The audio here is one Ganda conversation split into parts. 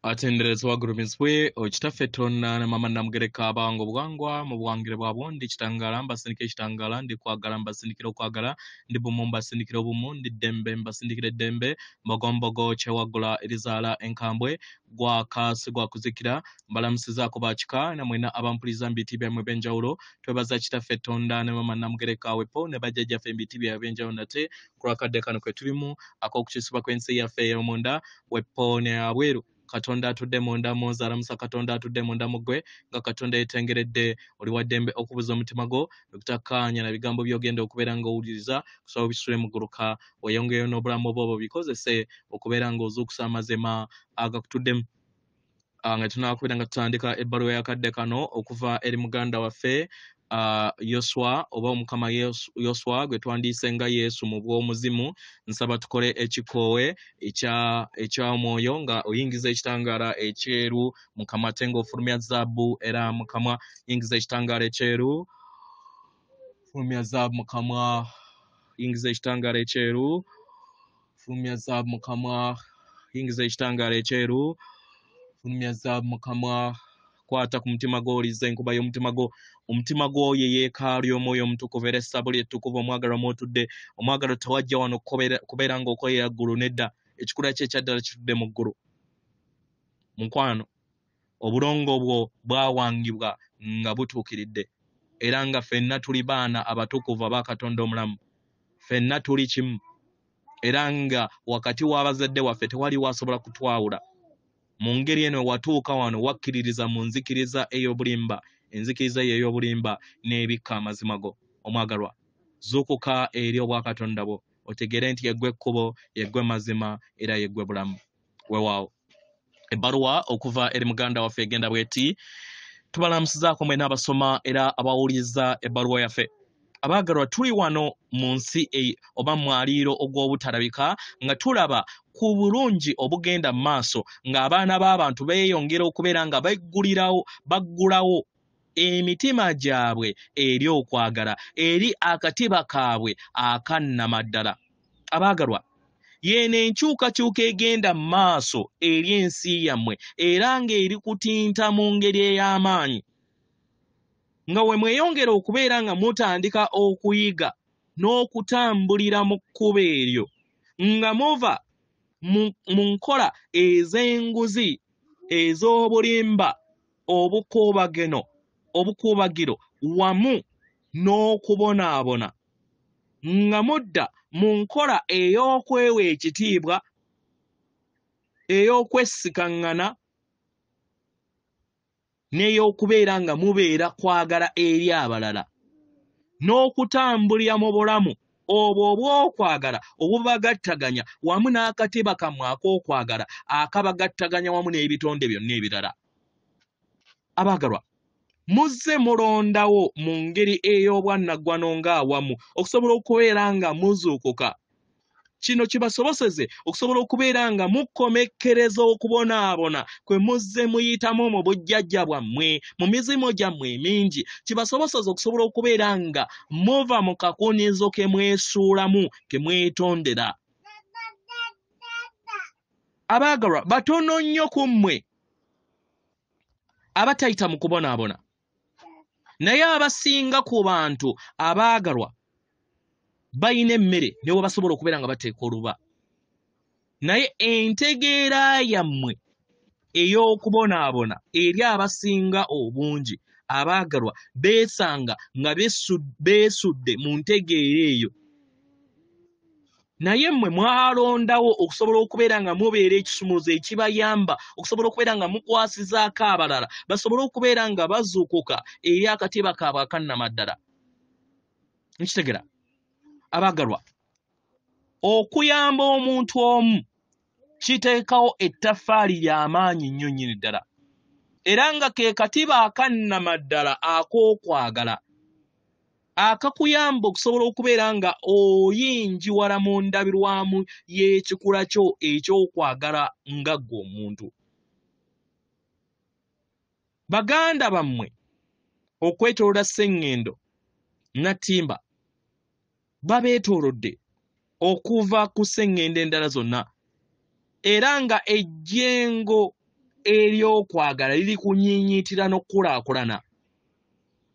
Atenderezebwa agulumizibwe Kitaffe Tonda ne Maama Namugereka abawanga obuwangwa mu buwangire bwabwo. Ndi kitangaala mbasindika ekitangaala, ndi kwagala mbasindikira okwagala, ndi bumu mbasindikira obumu, ndi ddembe mbasindikira eddembe, mbogombogo kyewaggula erizaala enkambwe, gwaka si gwa kuzikira. Mbalamusizaako bakika na mwena abampuliza mu biti byammwe eby'enjawulo. Twebaza Kitaffe Tonda ne Maama Namugereka awepo ne bajjajjaffe mu biti byabwe eby'enjawulo nate ku lwakadde kano kwe tulimu ak'okukyusibwa kw'ensi yaffe ey'omunda wepo ne abweru. Katonda atudde munda mu nze alamusa Katonda atudde munda mu ggwe, nga Katonda yeetengeredde. Oli wa ddembe okubuza omutima gwo okutakkaanya na bigambo by'ogenda okubeera ng'owuliriza, kusaba obisule muguluka weeyongereyo n'obulamu bwo bubikozese okubeera ng'ozuukusa amazima agakutuddemu. Nga tunaakubeera nga tutandika ebbaluwa y'akadde kano okuva eri muganda waffe Yoswa oba Omukama Yoswa gwe twandiise nga Yesu mu bw'omuzimu. Nsaba tukole ekikoowe eky'omwoyo nga oyingiza ekitangaala ekyeru mu kamwa ate ng'ofulumya zaabu era mu kamwa. Yingiza ekitangaala ekyeru, fulumya zaabu mu kamwa, yingiza ekitangaala ekyeru, fulumya zaabu mu kamwa, yingiza ekitangaala ekyeru, fulumya zaabu mu kamwa. Kwata ku mutima gwo, oliza enkuba y'omutima gwo. Omutima gwo ye yeekaalu y'omwoyo omutukuvu era essabo lye ettukuvu omwagalwa mw'otudde. Omwagalwa tewajja wano kubeera ng'okolera ggulu nedda. Ekikula kye ekyaddala kitudde mu ggulu. Mukwano, obulongo bwo bwawangibwa nga butuukiridde era nga ffenna tuli baana abatukuvu aba Katonda omulamu. Ffenna tuli kimu era nga wakati w'abazadde waffe tewaliwo asobola kutwawula. Mu ngeri eno watuuka wano wakkiririza mu nzikiriza ey'obulimba, enzikiriza eyo ey'obulimba n'ebikka amazima go. Omwagalwa, zuukuka eri obwakatonda bwo, otegeere nti yeggwe ekkubo, yeggwe mazima era yeggwe bulamu. Weewaawo. Ebbaluwa okuva eri muganda waffe egenda bw'eti: tubalamusizaako mwena abasoma era abawuliriza ebbaluwa yaffe. Abaagalwa, tuli wano mu nsi oba mwaliiro ogw'obutalabika nga tulaba ku bulungi obugenda mu maaso ng'abaana b'abantu beeyongera okubeera nga baggulawo emitima gyabwe eri okwagala, eri akatiba kaabwe akannamaddala. Abaagalwa, yeeno enkyukakyuka egenda mu maaso eri ensi yammwe era ng'eri kutinta mu ngeri ey'amaanyi. Nga we mweyongera okubeera nga mutandika okuyiga n'okutambulira mu kkubo eryo, nga muva mu nkola ez'enguzi, ez'obulimba, obukuubagiro wamu n'okubonaabona, nga mudda mu nkola ey'okwewa ekitiibwa, ey'okwesikaŋŋana n'ey'okubeera nga mubeera kwagala eri abalala, n'okutambulira mu bulamu obwo obw'okwagala obubagattaganya wamu n'akatiba kammwe ak'okwagala akabagattaganya wamu n'ebitonde byonna ebirala. Abaagalwa, muzze mulondawo mu ngeri ey'obwannaggwano ng'awamu okusobola okubeera nga muzuukuka. Kino kibasoboseze okusobola okubeera nga mukomekkereza okubonaabona kwe muzze muyitamu mu bujjajja bwammwe, mu mizimu gyammwe emingi. Kibasoboseze okusobola okubeera nga muva mu kakunizo ke mwesuulamu, ke mwetondera. Abaagalwa, batono nnyo ku mmwe abatayita mu kubonaabona, naye abasinga ku bantu abaagalwa balina emmere ne we basobola okubeera nga bateeka oluba. Naye entegeera yammwe ey'okubonaabona eri abasinga obungi abaagalwa beesanga nga beesudde mu ntegeera eyo. Naye mmwe mwalondawo okusobola okubeera nga mubeera ekisumuzo ekibayamba okusobola okubeera nga mukwasizaako abalala basobole okubeera nga bazuukuka eri akatiba kaabwe akannamaddala. Nkitegera? Abaagalwa, okuyamba omuntu omu kiteekawo ettaffaali ly'amaanyi nnyo nnyini ddala, era nga ke katiba akannamaddala ak'okwagala akakuyamba okusobola okubeera nga oyingiwala mu ndabirwamu y'ekikula kyo eky'okwagala nga ggwe omuntu. Baganda bammwe okwetooloola Sseŋŋendo Nattimba babeetoolodde okuva ku sseŋŋendo endala zonna, era nga ejjengo ery'okwagala liri kunyiinyiitira n'okukulaakulana.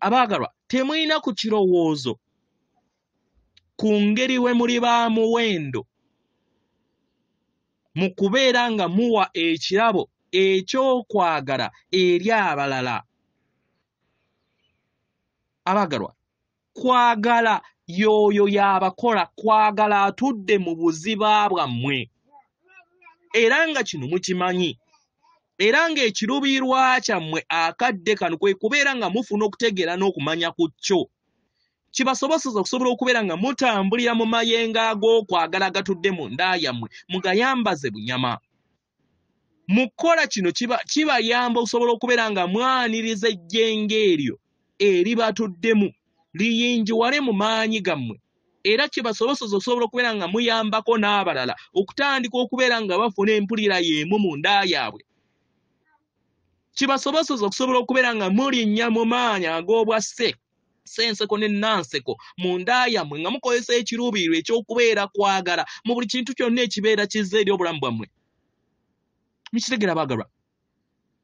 Abaagalwa, temulina ku kirowoozo ku ngeri we muli ba muwendo mu kubeera nga muwa ekirabo eky'okwagala eri abalala. Abaagalwa, kwagala y'oyo y'abakola, kwagala atudde mu buziba bwammwe. Era nga kino mukimanyi. Era ng'ekiruubirirwa kyammwe akadde kano kwe kubeera nga mufuna okutegeera n'okumanya ku kyo. Kibasobozesa okusobola okubeera nga mutambulira mu mayengo ag'okwagala agatudde mu nda yammwe, mugayambaze bunyama. Mu kukola kino kibayamba okusobola okubeera nga mwaniriza ejjengo eryo eribatuddemu liyingiwale mu maanyi gammwe. Era kibasobozesa okusobola okubeera nga muyambako n'abalala okutandika okubeera nga bafuna empulira y'emu mu nda yaabwe. Kibasobozesa okusobola okubeera nga mulinnya mu maanyi ag'obwa ssenseko ne nnanseko mu nda yammwe nga mukozesa ekiruubirirwa eky'okubeera kwagala mu buli kintu kyonna ekibeera kizze eri obulamu bwammwe. Mukitegera abaagalwa?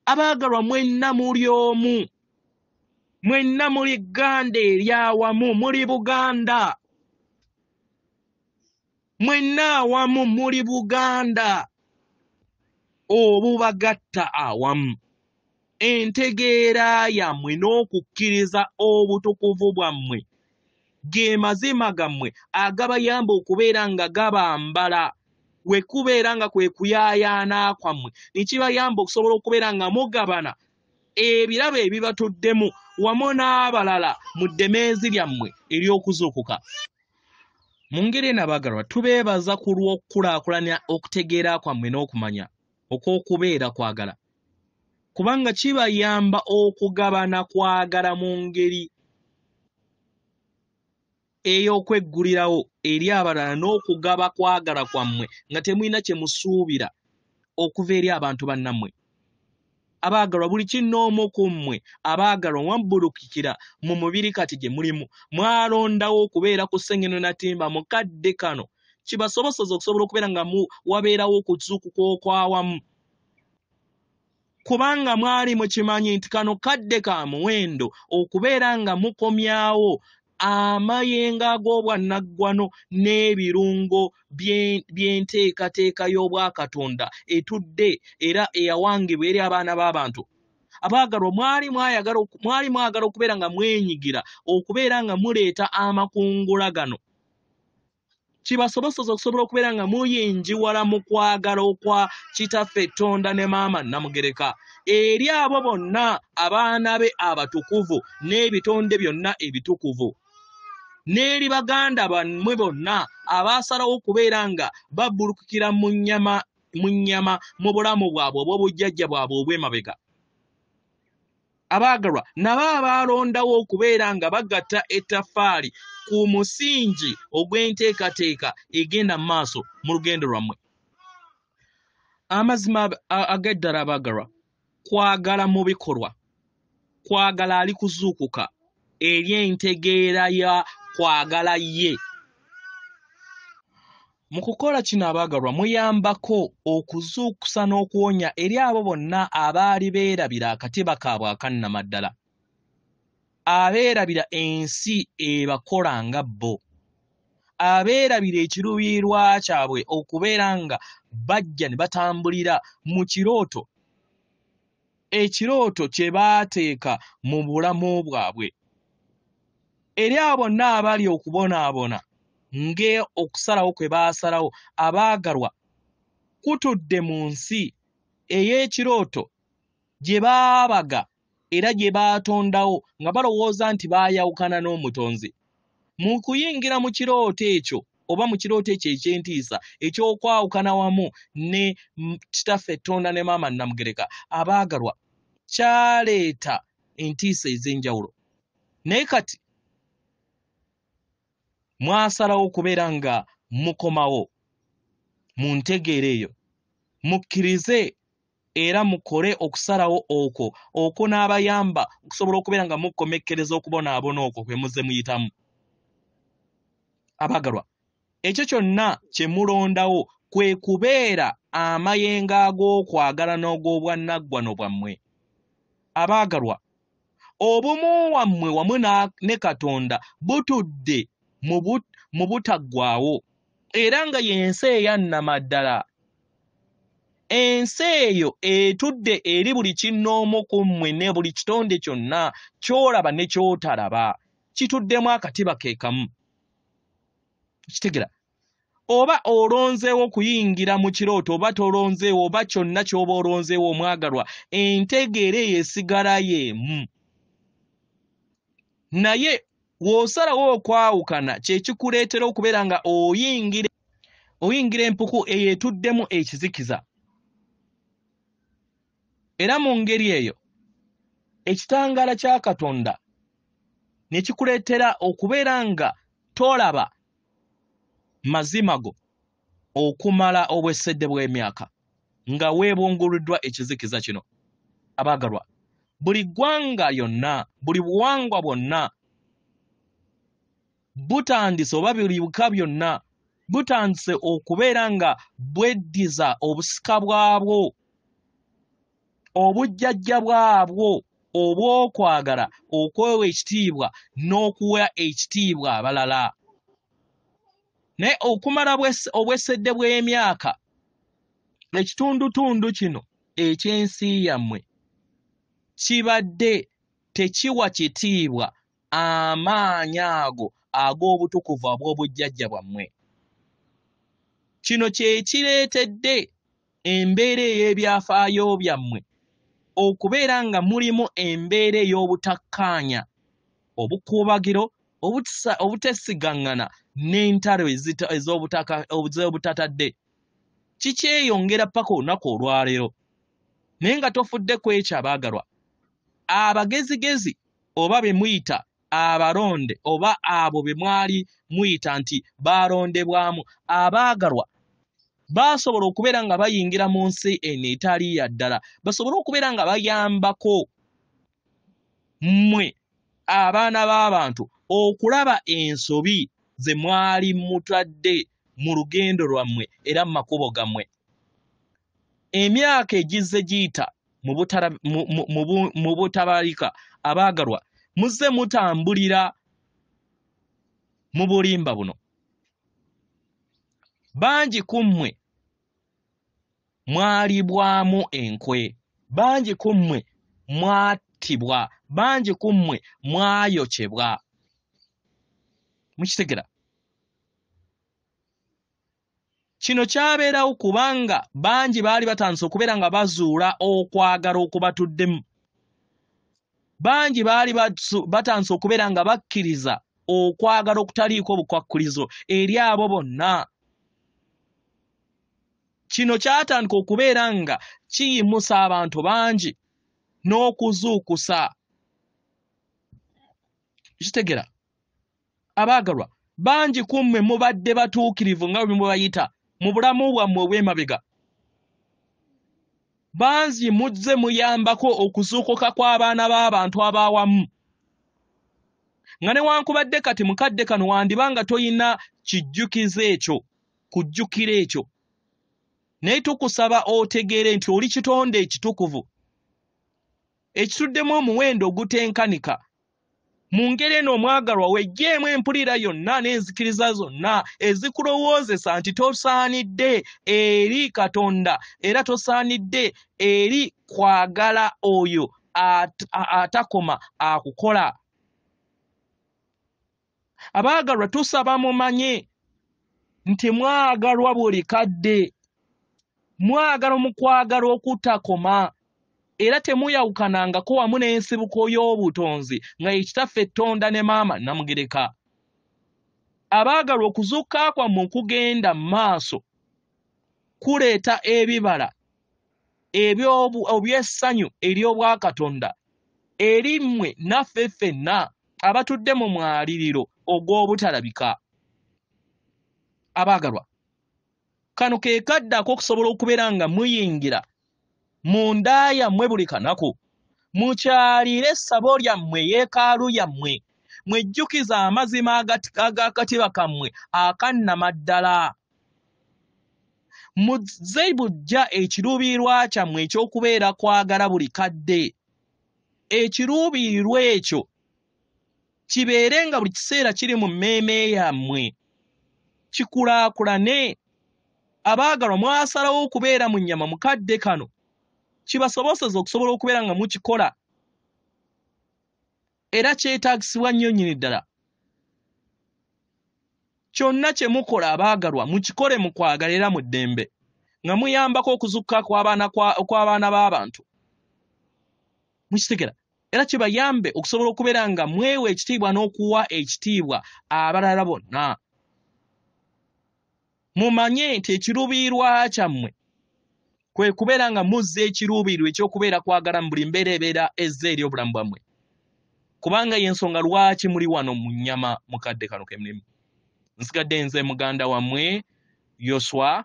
Abaagalwa mwenna muli omu. Mwenna muli gganda eryawamu, muli Buganda. Mwenna awamu muli Buganda obubagatta awamu. Entegeera yammwe n'okukkiriza obutukuvu bwammwe ge mazima gammwe agabayamba okubeera nga gabambala we kubeera nga kwe kuyaayaana kwammwe ne kibayamba okusobola okubeera nga mugabana ebirabo ebibatuddemu wamu n'abalala mu ddemeezi lyammwe ery'okuzuukuka. Mu ngeri eno abaagalwa tubeebaza ku lw'okukulaakulanya okutegeera kwammwe n'okumanya okw'okubeera kwagala, kubanga kibayamba okugabana kwagala mu ngeri ey'okweggulirawo eri abalala n'okugaba kwagala kwammwe nga temulina kye musuubira okuva eri abantu bannammwe. Abaagalwa, buli kinnoomu ku mmwe abaagalwa mwabbulukikira mu mubiri kati gye mulimu, mwalondawo okubeera ku Ssengendo Natimba mu kadde kano kibasoboseze okusobola okubeera nga wabeerawo okuzuukuka okw'awamu, kubanga mwali mukimanyi nti kano kadde ka muwendo okubeera nga mukomyawo amayengo ag'obwannaggwano n'ebirungo by'enteekateeka y'Obwakatonda etudde era eyawangibwa eri abaana b'abantu. Abaagalwa, mwali mwagala okubeera nga mwenyigira okubeera nga muleeta amakungula gano kibasoboseza okusobola okubeera nga muyingiwala mu kwagala okwa Kitaffe Tonda ne Maama Namugereka eri abo bonna abaana be abatukuvu n'ebitonde byonna ebitukuvu n'eri baganda bammwe bonna abaasalawo okubeera nga babbulukukira mu nnyama mu bulamu bwabwe obw'obujjajja bwabwe obw'emabega. Abaagalwa nabo abaalondawo okubeera nga bagatta ettaffaali ku musingi ogw'enteekateeka egenda mu maaso mu lugendo lwammwe. Amazima ag'eddala abaagalwa, kwagala mu bikolwa, kwagala ali kuzuukuka eri entegeera ya kwagala ye. Mu kukola kino abaagalwa muyambako okuzuukusa n'okuwonya eri abo bonna abaali beerabira akatiba kaabwe akannamaddala, abeerabira ensi ebakola nga bo, abeerabira ekiruubirirwa kyabwe okubeera nga bajja ne batambulira mu kirooto, ekirooto kye baateeka mu bulamu bwabwe. Eri abo bonna abali okubonaabona ng'okusalawo kwe baasalawo, abaagalwa kutudde mu nsi ey'ekirooto gye baabaga era gye baatondawo nga balowooza nti baayawukana n'Omutonzi. Mu kuyingira mu kirooto ekyo oba mu kirooto ekyo eky'entiisa eky'okwawukana wamu ne Kitaffe Tonda ne Maama Namugereka, abaagalwa kyaleeta entiisa ez'enjawulo. Naye kati mwasalawo okubeera nga mukomawo mu ntegeera eyo, mukkirize era mukole okusalawo okwo okunaabayamba okusobola okubeera nga mukomekkereza okubonaabona okwo kwe muzze muyitamu. Abaagalwa, ekyo kyonna kye mulondawo Kwe kubeera amayengo ag'okwagala n'og'obwannaggwano bwammwe. Abaagalwa, obumu wammwe wamu ne Katonda butudde mu butaggwaawo, era nga y'ensi eyannamaddala. Ensi eyo etudde eri buli kinnoomu ku mmwe ne buli kitonde kyonna ky'olaba ne ky'otalaba, kituddemu akatiba ke kamu. Kitegera? Oba olonzeewo kuyingira mu kirooto oba tolonzeewo, oba kyonna ky'oba olonzeewo omwagalwa, entegeera eyo esigala y'emu. Naye w'osalawo okwawukana kye kikuleetera okubeera nga oyingira empuku eyo etuddemu ekizikiza. Era mu ngeri eyo ekitangaala kya Katonda ne kikuleetera okubeera nga tolaba mazima go okumala obwesedde bw'emyaka nga weebunguluddwa ekizikiza kino. Abaagalwa, buli ggwanga lyonna, buli buwangwa bwonna butandise, oba buli buka byonna butandise okubeera nga bweddiza obusika bwabwo, obujjajja bwabwo obw'okwagala, okwewa ekitiibwa n'okuwa ekitiibwa abalala. Naye okumala obwesedde bw'emyaka, ekitundutundu kino eky'ensi yammwe kibadde tekiwa kitiibwa amaanyi ago ag'obutukuvu abw'obujjajja bwammwe. Kino kye kireetedde embeera ey'ebyafaayo byammwe okubeera nga mulimu embeera ey'obutakkaanya, obukuubagiro, obutesigaŋŋana n'entalo ez'obutatadde. Kikyeyongera paka olunaku olwaleero. Naye nga tofudde ku ekyo abaagalwa, abagezigezi oba be muyita abalonde oba abo be mwali muyita nti baalondebwamu, abaagalwa baasobola okubeera nga bayingira mu nsi eno etali ya ddala, basobole okubeera nga bayambako mmwe abaana b'abantu okulaba ensobi ze mwali mutadde mu lugendo lwammwe era mu makubo gammwe. Emyaka egizze giyita mu butabalika, abaagalwa, muzze mutambulira mu bulimba buno. Bangi ku mmwe mwalibwamu enkwe, bangi ku mmwe mwattibwa, bangi ku mmwe mwayokyebwa. Mukitegera? Kino kyabeerawo kubanga bangi baali batandise okubeera nga bazuula okwagala okubatuddemu. Bangi baali batandise okubeera nga bakkiriza okwagala okutaliiko bukwakkulizo eri abo bonna. Kino kyatandika okubeera nga kiyimusa abantu bangi n'okuzuukusa. Kitegera? Abaagalwa, bangi ku mmwe mubadde batuukirivu nga bwe mubayita mu bulamu bwammwe obw'emabega. Bangi muzze muyambako okuzuukuka kw'abaana b'abantu ab'awamu. Nga newankubadde kati mukadde kano wandiba nga toyina kijjukizo ekyo, kujjukira ekyo. Naye tukusaba otegeere nti oli kitonde ekitukuvu, ekituddemu omuwendo ogutenkanika. Mu ngeri eno omwagalwa weggyemu empulira yonna n'enzikiriza zonna ezikulowoozesa nti tosaanidde eri Katonda era tosaanidde eri kwagala oyo atakoma akukola. Abaagalwa, tusaba mumanye nti mwagalwa buli kadde, mwagalwa mu kwagala okutakoma, era temuyawukanangako wamu n'ensibuko y'obutonzi nga ye Kitaffe Ttonda ne Maama Namugereka. Abaagalwa, okuzuukuka kwammwe okugenda mu maaso kuleeta ebibala eby'essanyu ery'Obwakatonda eri mmwe naffe ffenna abatudde mu mwaliriro ogw'obutalabika. Abaagalwa, kano ke kadde ak'okusobola okubeera nga muyingira mu nda yammwe buli kanaku. Mukyalire essabo lyammwe, yeekaalu yammwe, mwejjukize amazima ag'akatiba kammwe akannamaddala. Muzze bujja ekiruubirirwa kyammwe eky'okubeera kwagala buli kadde. Ekiruubirirwa ekyo kibeere nga buli kiseera kiri mu mmeeme yammwe, kikulaakulane. Abaagalwa, mwasalawo okubeera mu nnyama mu kadde kano, kibasoboseze okusobola okubeera nga mukikola. Era kyetaagisibwa nnyo nnyini ddala. Kyonna kye mukola abaagalwa, mukikole mu kwagala era mu ddembe, nga muyambako okuzuukuka kw'abaana b'abantu. Mukitegera? Era kibayambe okusobola okubeera nga mwewa ekitiibwa n'okuwa ekitiibwa abalala bonna. Mumanye nti ekiruubirirwa kyammwe kwe kubeera nga muzza ekiruubirirwa eky'okubeera kwagala mu buli mbeera ebeera ezze eri obulamu bwammwe, kubanga y'ensonga lwaki muli wano mu nnyama mu kadde kano ke mulimu. Nsigadde nze muganda wammwe Yoswa,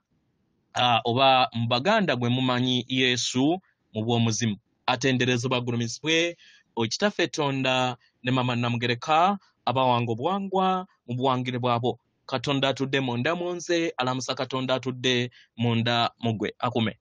oba mu Baganda gwe mumanyi Yesu mu bw'omuzimu. Atenderezebwa agulumizibwe Kitaffe Tonda ne Mama Namugereka, abawanga obuwangwa mu buwangire bwabwo. Katonda atudde munda mu nze alamusa Katonda atudde munda mu ggwe. Akume.